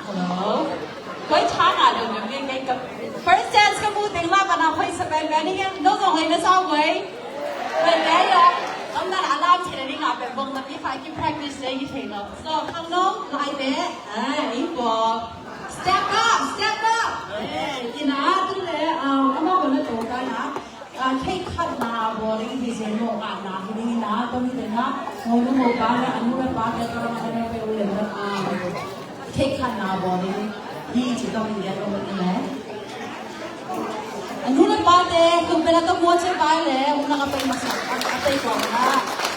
Hello. Koi cha na do ne ke ke first chance ka mu ding la ba na hoi sa ben ben ni no zo hoi na sao goi. Hoi be yo. Om na la lam che ni nga be bong na mi fa ki practice le ki thei lo. So khang nong lai be. Ai bo. Step up, step up. Eh, ina tu le ama ba na to ka na. Cake khat na bo ring hi se mo ka na hi ni na to mi te na ngo nu ngo pa le anu le pa le ka ma le pe u le na cake khat na bo ring hi chi to mi le to mi le anu le pa te kum pe la to mo che pai le un na ka pe ma sa ka pe ko na.